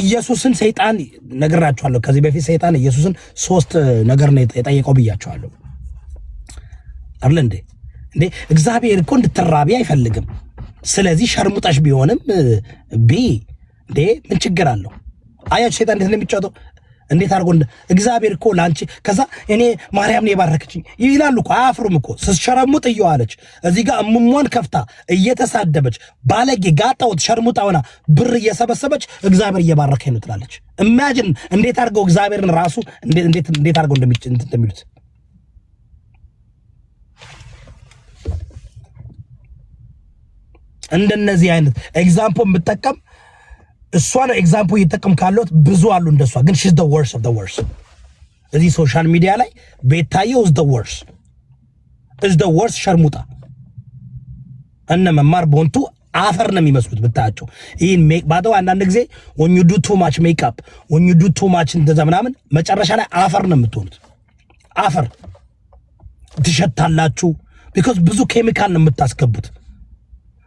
ኢየሱስን ሰይጣን ነግራችኋለሁ። ከዚህ በፊት ሰይጣን ኢየሱስን ሶስት ነገር ነው የጠየቀው ብያችኋለሁ። አይደል እንዴ? እንዴ እግዚአብሔር እኮ እንድትራቢ አይፈልግም። ስለዚህ ሸርሙጠሽ ቢሆንም ቢ እንዴ ምን ችግር አለው? አያችሁ ሰይጣን እንዴት እንደሚጫወተው፣ እንዴት አድርጎ እግዚአብሔር እኮ ለአንቺ፣ ከዛ እኔ ማርያም ነው የባረከችኝ ይላሉ እኮ፣ አያፍሩም እኮ። ስትሸረሙጥ እየዋለች እዚህ ጋር እሙሟን ከፍታ እየተሳደበች፣ ባለጌ ጋጣወት ሸርሙጣ ሆና ብር እየሰበሰበች እግዚአብሔር እየባረከኝ ነው ትላለች። Imagine እንዴት አድርገው እግዚአብሔርን ራሱ እንዴት እንዴት አድርገው እንደሚሉት። እንደነዚህ አይነት example የምጠቀም እሷ ነው። Example እየጠቀም ካለሁት ብዙ አሉ እንደሷ፣ ግን she's the worst of the worst። እዚህ social media ላይ ቤታየው is the worst, is the worst ሸርሙጣ። እነ መማር ቦንቱ አፈር ነው የሚመስሉት ብታያቸው። ይህን make ባደው አንዳንድ ጊዜ when you do too much makeup, when you do too much እንደዛ ምናምን መጨረሻ ላይ አፈር ነው የምትሆኑት። አፈር ትሸታላችሁ። Because ብዙ ኬሚካል ነው የምታስገቡት።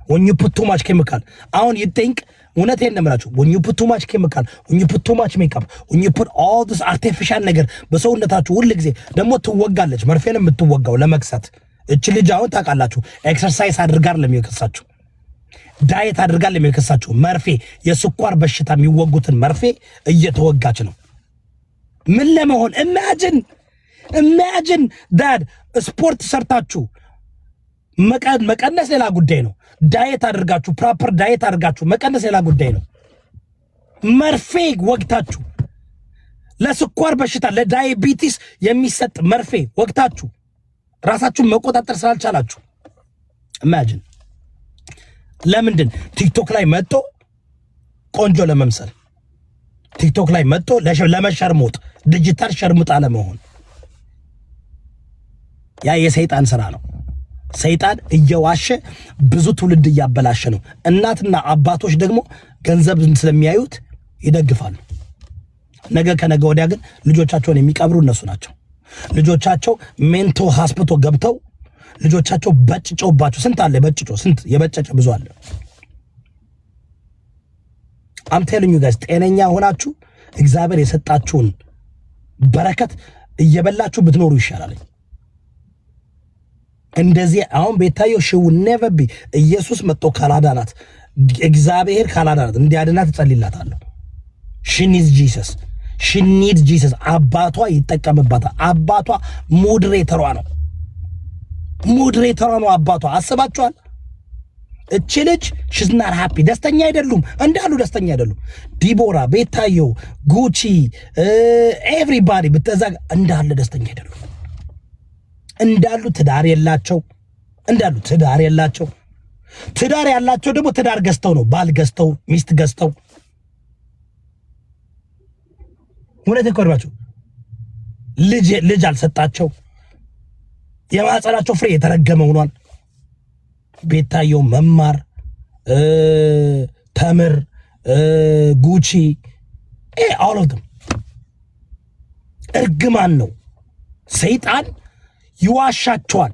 When you put too much chemical፣ አሁን you think፣ እውነቴን ነው የምላችሁ፣ when you put too much chemical, when you put too much makeup, when you put all this artificial ነገር በሰውነታችሁ፣ ሁል ጊዜ ደግሞ ትወጋለች። መርፌን የምትወጋው ለመክሳት እች ልጅ አሁን ታውቃላችሁ፣ exercise አድርጋ አይደለም የከሳችሁ፣ diet አድርጋ አይደለም የከሳችሁ፣ መርፌ የስኳር በሽታ የሚወጉትን መርፌ እየተወጋች ነው። ምን ለመሆን? Imagine, imagine that። ስፖርት ሰርታችሁ መቀነስ ሌላ ጉዳይ ነው። Diet አድርጋችሁ፣ proper diet አድርጋችሁ መቀነስ ሌላ ጉዳይ ነው። መርፌ ወግታችሁ፣ ለስኳር በሽታ ለ diabetes የሚሰጥ መርፌ ወግታችሁ ራሳችሁን መቆጣጠር ስላልቻላችሁ፣ imagine። ለምንድን? ቲክቶክ ላይ መጥቶ ቆንጆ ለመምሰል፣ ቲክቶክ ላይ መጥቶ ለመሸርሞጥ፣ ዲጂታል ሸርሙጣ ለመሆን። ያ የሰይጣን ስራ ነው። ሰይጣን እየዋሸ ብዙ ትውልድ እያበላሸ ነው። እናትና አባቶች ደግሞ ገንዘብ ስለሚያዩት ይደግፋሉ። ነገ ከነገ ወዲያ ግን ልጆቻቸውን የሚቀብሩ እነሱ ናቸው። ልጆቻቸው mental hospital ገብተው ልጆቻቸው በጭጨውባቸው ስንት አለ፣ በጭጮ ስንት የበጨጨ ብዙ አለ። I'm telling you guys፣ ጤነኛ ሆናችሁ እግዚአብሔር የሰጣችሁን በረከት እየበላችሁ ብትኖሩ ይሻላል። እንደዚህ አሁን ቤታየው she will never be፣ ኢየሱስ መጥቶ ካላዳናት፣ እግዚአብሔር ካላዳናት፣ እንዲያድናት እጸልይላታለሁ። She needs Jesus, she needs Jesus። አባቷ ይጠቀምባታል። አባቷ moderator ዋ ነው፣ Moderator ዋ ነው አባቷ። አስባችኋል? እቺ ልጅ she's not happy፣ ደስተኛ አይደሉም፣ እንዳሉ ደስተኛ አይደሉም። ዲቦራ፣ ቤታየው፣ ጉቺ፣ everybody ብትዛ እንዳለ ደስተኛ አይደሉም። እንዳሉ ትዳር የላቸው፣ እንዳሉ ትዳር የላቸው። ትዳር ያላቸው ደግሞ ትዳር ገዝተው ነው፣ ባል ገዝተው፣ ሚስት ገዝተው። እውነት እኮ ነው። ልጅ ልጅ አልሰጣቸው። የማህፀናቸው ፍሬ የተረገመ ሆኗል። ቤታየው፣ መማር፣ ተምር፣ ጉቺ፣ all of them እርግማን ነው። ሰይጣን ይዋሻቸዋል።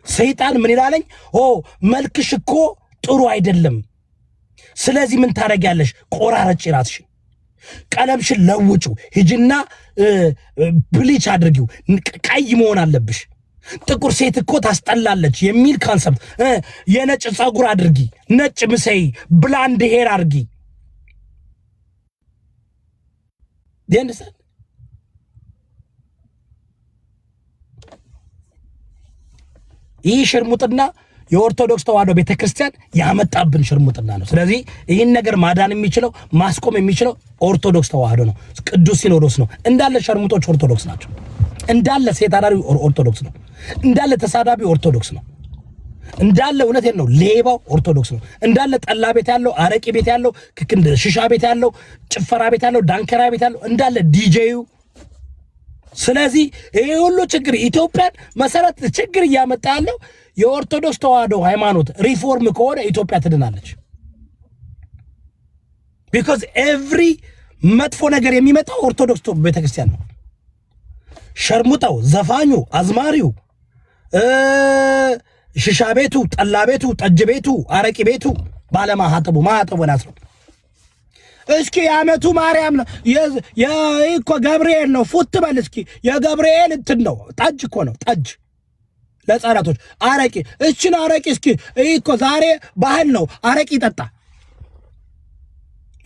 ሰይጣን ምን ይላለኝ? ኦ መልክሽ እኮ ጥሩ አይደለም። ስለዚህ ምን ታደርጊያለሽ? ቆራረጪ፣ ራስሽን፣ ቀለምሽን ለውጪው፣ ሂጂና bleach አድርጊው፣ ቀይ መሆን አለብሽ። ጥቁር ሴት እኮ ታስጠላለች የሚል concept፣ የነጭ ፀጉር አድርጊ፣ ነጭ ምሰይ፣ blonde hair አድርጊ። Understand? ይህ ሽርሙጥና የኦርቶዶክስ ተዋሕዶ ቤተክርስቲያን ያመጣብን ሽርሙጥና ነው። ስለዚህ ይህን ነገር ማዳን የሚችለው፣ ማስቆም የሚችለው ኦርቶዶክስ ተዋሕዶ ነው፣ ቅዱስ ሲኖዶስ ነው። እንዳለ ሸርሙጦች ኦርቶዶክስ ናቸው። እንዳለ ሴት አዳሪ ኦርቶዶክስ ነው። እንዳለ ተሳዳቢ ኦርቶዶክስ ነው። እንዳለ፣ እውነቴን ነው፣ ሌባው ኦርቶዶክስ ነው። እንዳለ ጠላ ቤት ያለው፣ አረቂ ቤት ያለው፣ ሽሻ ቤት ያለው፣ ጭፈራ ቤት ያለው፣ ዳንከራ ቤት ያለው፣ እንዳለ ዲጄዩ። ስለዚህ ይሄ ሁሉ ችግር ኢትዮጵያን መሰረት ችግር እያመጣ ያለው የኦርቶዶክስ ተዋሕዶ ሃይማኖት ሪፎርም ከሆነ ኢትዮጵያ ትድናለች። Because every መጥፎ ነገር የሚመጣው ኦርቶዶክስ ቤተክርስቲያን ነው። ሸርሙጣው፣ ዘፋኙ፣ አዝማሪው፣ ሽሻ ቤቱ፣ ጠላ ቤቱ፣ ጠጅ ቤቱ፣ አረቂ ቤቱ፣ ባለማህተቡ ማህተቡን አስረው እስኪ የዓመቱ ማርያም ነው እኮ ገብርኤል ነው። ፉት በል እስኪ የገብርኤል እንትን ነው። ጠጅ እኮ ነው ጠጅ ለህፃናቶች አረቂ። እችን አረቂ እስኪ ይህ እኮ ዛሬ ባህል ነው። አረቂ ጠጣ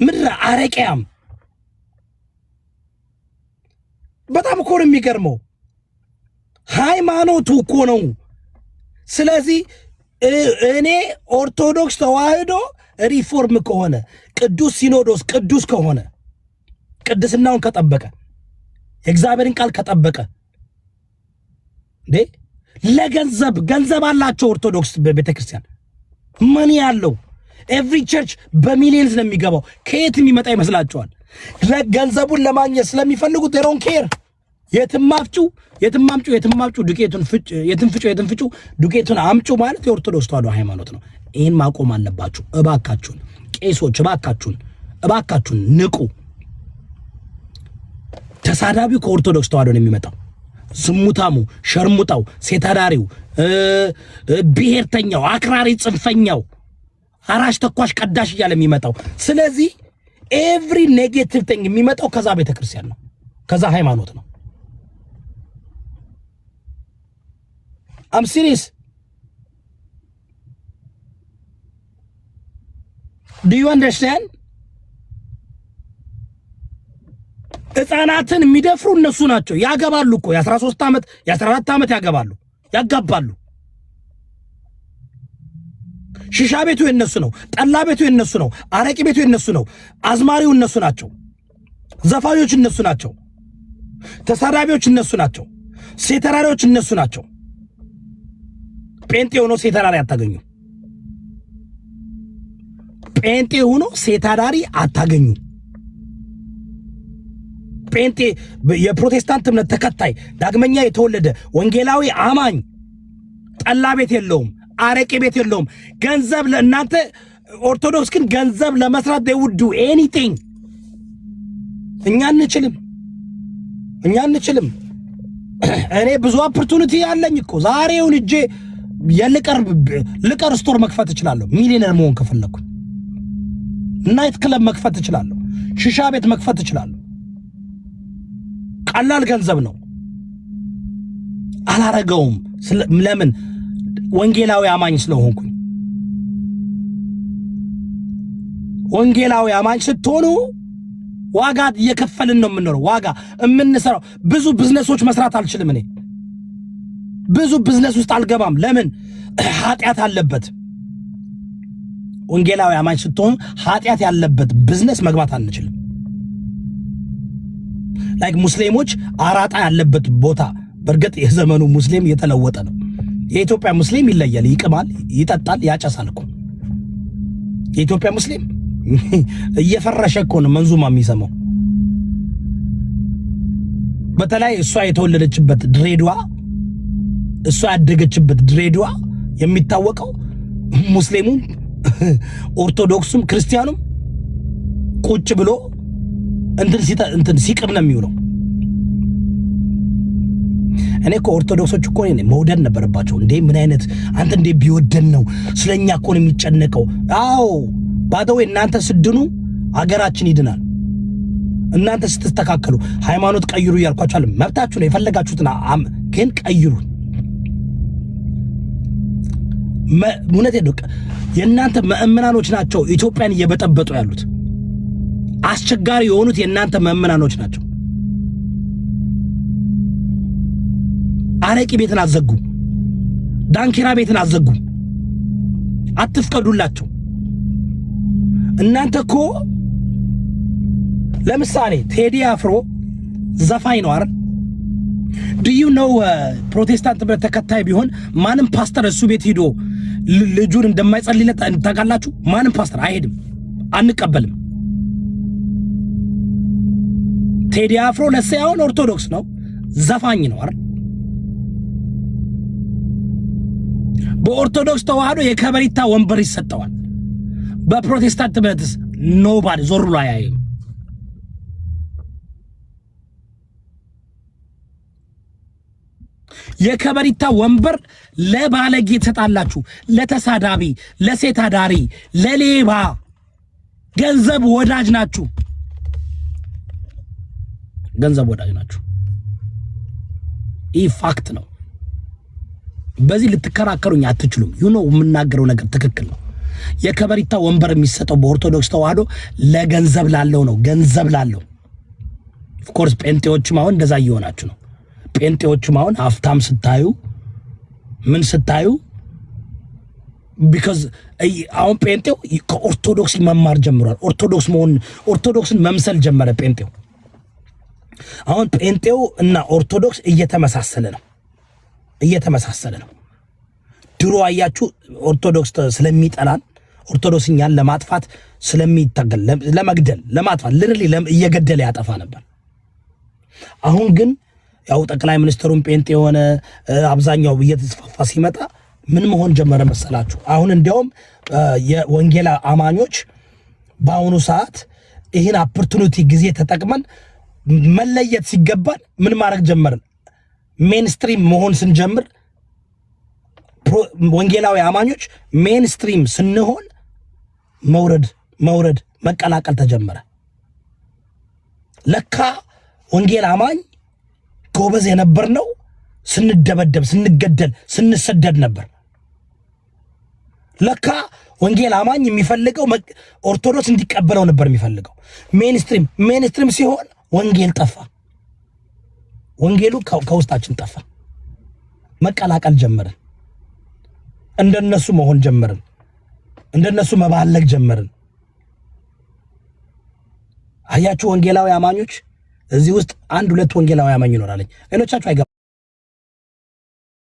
ምድረ አረቂያም። በጣም እኮ ነው የሚገርመው። ሃይማኖቱ እኮ ነው። ስለዚህ እኔ ኦርቶዶክስ ተዋህዶ ሪፎርም ከሆነ፣ ቅዱስ ሲኖዶስ ቅዱስ ከሆነ፣ ቅድስናውን ከጠበቀ፣ የእግዚአብሔርን ቃል ከጠበቀ፣ እንዴ ለገንዘብ ገንዘብ አላቸው። ኦርቶዶክስ ቤተክርስቲያን money ያለው every church በ millions ነው የሚገባው። ከየት የሚመጣ ይመስላችኋል? ገንዘቡን ለማግኘት ስለሚፈልጉት they don't care። የትም አፍጩ፣ የትም አምጩ፣ የትም አምጩ ዱቄቱን ፍጭ፣ የትም ፍጩ፣ የትም ፍጩ ዱቄቱን አምጩ ማለት የኦርቶዶክስ ተዋህዶ ሃይማኖት ነው። ይህን ማቆም አለባችሁ። እባካችሁን ቄሶች፣ እባካችሁን፣ እባካችሁን ንቁ። ተሳዳቢው ከኦርቶዶክስ ተዋህዶ ነው የሚመጣው። ዝሙታሙ፣ ሸርሙጣው፣ ሴታዳሪው፣ ብሔርተኛው፣ አክራሪ ጽንፈኛው፣ አራሽ ተኳሽ ቀዳሽ እያለ የሚመጣው። ስለዚህ every negative thing የሚመጣው ከዛ ቤተክርስቲያን ነው፣ ከዛ ሃይማኖት ነው። I'm serious. Do you understand? ህፃናትን የሚደፍሩ እነሱ ናቸው። ያገባሉ እኮ የ13 ዓመት የ14 ዓመት ያገባሉ፣ ያጋባሉ። ሽሻ ቤቱ የነሱ ነው። ጠላ ቤቱ የነሱ ነው። አረቂ ቤቱ የነሱ ነው። አዝማሪው እነሱ ናቸው። ዘፋኞች እነሱ ናቸው። ተሳዳቢዎች እነሱ ናቸው። ሴተራሪዎች እነሱ ናቸው። ጴንጤ ሆኖ ሴተራሪ አታገኙ። ጴንጤ ሆኖ ሴታዳሪ አታገኙ። ጴንጤ የፕሮቴስታንት እምነት ተከታይ ዳግመኛ የተወለደ ወንጌላዊ አማኝ ጠላ ቤት የለውም፣ አረቄ ቤት የለውም። ገንዘብ ለእናንተ ኦርቶዶክስ ግን ገንዘብ ለመስራት they would do anything። እኛ አንችልም፣ እኛ አንችልም። እኔ ብዙ opportunity ያለኝ እኮ ዛሬውን እጄ የ liquor store መክፈት እችላለሁ። ሚሊዮነር መሆን ከፈለኩኝ night club መክፈት እችላለሁ። ሽሻ ቤት መክፈት እችላለሁ። ቀላል ገንዘብ ነው። አላረገውም። ለምን? ወንጌላዊ አማኝ ስለሆንኩኝ። ወንጌላዊ አማኝ ስትሆኑ ዋጋ እየከፈልን ነው የምንኖረው። ዋጋ የምንሰራው ብዙ ቢዝነሶች መስራት አልችልም። እኔ ብዙ ቢዝነስ ውስጥ አልገባም። ለምን? ኃጢአት አለበት። ወንጌላዊ አማኝ ስትሆኑ ኃጢአት ያለበት ቢዝነስ መግባት አንችልም። Like ሙስሊሞች አራጣ ያለበት ቦታ። በእርግጥ የዘመኑ ሙስሊም እየተለወጠ ነው። የኢትዮጵያ ሙስሊም ይለያል። ይቅማል፣ ይጠጣል፣ ያጨሳል እኮ የኢትዮጵያ ሙስሊም እየፈረሸ እኮ ነው መንዙማ የሚሰማው። በተለይ እሷ የተወለደችበት ድሬዳዋ፣ እሷ ያደገችበት ድሬዳዋ የሚታወቀው ሙስሊሙም ኦርቶዶክሱም ክርስቲያኑም ቁጭ ብሎ እንትን ሲቅም ነው የሚውለው። እኔ እኮ ኦርቶዶክሶች እኮ እኔ መውደድ ነበረባቸው። እንዴ ምን አይነት አንተ እንዴ ቢወደን ነው፣ ስለኛ እኮ ነው የሚጨነቀው። አዎ by the way እናንተ ስትድኑ አገራችን ይድናል። እናንተ ስትስተካከሉ ሃይማኖት ቀይሩ እያልኳችሁ አለ። መብታችሁ ነው፣ የፈለጋችሁትን ግን ቀይሩ። እውነቴን ነው። የእናንተ ምእመናኖች ናቸው ኢትዮጵያን እየበጠበጡ ያሉት። አስቸጋሪ የሆኑት የእናንተ ምእመናኖች ናቸው። አረቂ ቤትን አዘጉ፣ ዳንኪራ ቤትን አዘጉ። አትፍቀዱላቸው። እናንተ እኮ ለምሳሌ ቴዲ አፍሮ ዘፋኝ ነው አይደል? Do you know ፕሮቴስታንት እምነት ተከታይ ቢሆን ማንም ፓስተር እሱ ቤት ሂዶ ልጁን እንደማይጸልይለት ታውቃላችሁ? ማንም ፓስተር አይሄድም፣ አንቀበልም። ቴዲ አፍሮ ለሳይሆን ኦርቶዶክስ ነው፣ ዘፋኝ ነው አይደል? በኦርቶዶክስ ተዋህዶ የከበሬታ ወንበር ይሰጠዋል። በፕሮቴስታንት እምነትስ nobody ዞር ብሎ አያይም። የከበሬታ ወንበር ለባለጌ ትሰጣላችሁ፣ ለተሳዳቢ፣ ለሴት አዳሪ፣ ለሌባ ገንዘብ ወዳጅ ናችሁ። ገንዘብ ወዳጅ ናችሁ። ይህ fact ነው። በዚህ ልትከራከሩኝ አትችሉም። የምናገረው ነገር ትክክል ነው። የከበሬታ ወንበር የሚሰጠው በኦርቶዶክስ ተዋህዶ ለገንዘብ ላለው ነው። ገንዘብ ላለው፣ of course ጴንጤዎችም አሁን እንደዛ እየሆናችሁ ነው። ጴንጤዎችም አሁን ሀብታም ስታዩ፣ ምን ስታዩ፣ because አሁን ጴንጤው ከኦርቶዶክስ መማር ጀምሯል። ኦርቶዶክስ መሆን፣ ኦርቶዶክስን መምሰል ጀመረ ጴንጤው። አሁን ጴንጤው እና ኦርቶዶክስ እየተመሳሰለ ነው፣ እየተመሳሰለ ነው። ድሮ አያችሁ፣ ኦርቶዶክስ ስለሚጠላን፣ ኦርቶዶክስ እኛን ለማጥፋት ስለሚታገል፣ ለመግደል፣ ለማጥፋት፣ literally እየገደለ ያጠፋ ነበር። አሁን ግን ያው ጠቅላይ ሚኒስትሩን ጴንጤ የሆነ፣ አብዛኛው እየተስፋፋ ሲመጣ ምን መሆን ጀመረ መሰላችሁ? አሁን እንዲያውም የወንጌል አማኞች በአሁኑ ሰዓት ይህን opportunity ጊዜ ተጠቅመን መለየት ሲገባን ምን ማድረግ ጀመርን? Mainstream መሆን ስንጀምር፣ ወንጌላዊ አማኞች mainstream ስንሆን መውረድ መውረድ መቀላቀል ተጀመረ። ለካ ወንጌል አማኝ ጎበዝ የነበርነው ስንደበደብ፣ ስንገደል፣ ስንሰደድ ነበር። ለካ ወንጌል አማኝ የሚፈልገው ኦርቶዶክስ እንዲቀበለው ነበር የሚፈልገው። Mainstream ሲሆን ወንጌል ጠፋ። ወንጌሉ ከውስጣችን ጠፋ። መቀላቀል ጀመርን። እንደነሱ መሆን ጀመርን። እንደነሱ መባለግ ጀመርን። አያችሁ፣ ወንጌላዊ አማኞች እዚህ ውስጥ አንድ ሁለት ወንጌላዊ አማኝ ይኖራል። ሌሎቻችሁ አይገባችሁም።